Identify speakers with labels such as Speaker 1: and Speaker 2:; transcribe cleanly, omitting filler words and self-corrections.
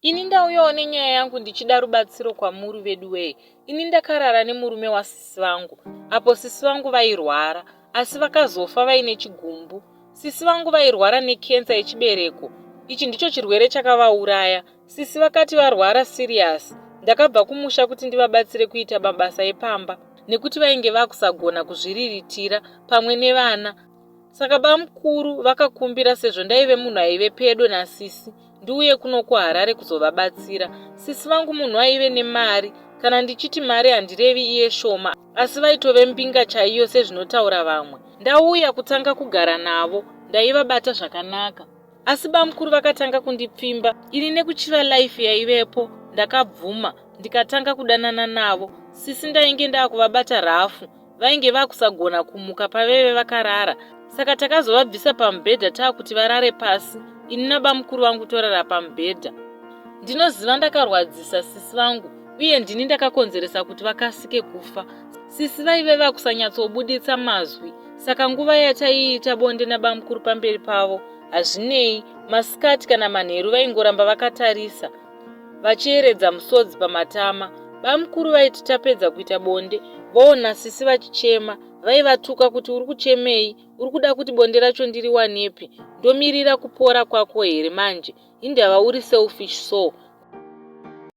Speaker 1: Ini ndauyawo nenyaya yangu ndichida rubatsiro kwamuri veduwee. Ini ndakarara nemurume wasisi vangu apo sisi vangu vairwara asi vakazofa vaine chigumbu. Sisi vangu vairwara nekensa yechibereko. Ichi ndicho chirwere chakavauraya. Sisi vakati varwara serious. Ndakabva kumusha kuti ndivabatsire kuita mabasa epamba nekuti vainge vakusagona kuzviriritira pamwe nevana. Saka bamukuru vakakumbira sezvo ndaive munhu aive pedo nasisi ndiuye kuno kuHarare kuzovabatsira. Sisi vangu munhu aive nemari, kana ndichiti mari handirevi iye shoma asi vaitove mbinga chaiyo sezvinotaura vamwe. Ndauya kutanga kugara navo ndaivabata zvakanaka. Asi bamukuru vakatanga kundipfimba ini nekuchiva life yaivepo ndakabvuma ndikatanga kudanana navo. Sisi ndainge ndakuvabata rafu vainge vakusagona kumuka paveve vakarara saka takazovabvisa pamubhedha taakuti varare pasi ini nabamukuru vangu torara pamubhedha. Ndinoziva ndakarwadzisa sisi vangu uye ndini ndakakonzeresa kuti vakasike kufa. Sisi vaive vakusanyatsobuditsa mazwi saka nguva yataiita bonde nabamukuru pamberi pavo hazvinei masikati kana manheru vaingoramba vakatarisa vachieredza musodzi pamatama. Bamukuru vaiti tapedza kuita bonde voona sisi vachichema vaivatuka kuti uri kuchemei uri kuda kuti bonde racho ndiriwanepi ndomirira kupora kwako here manje hindava uri selfish so.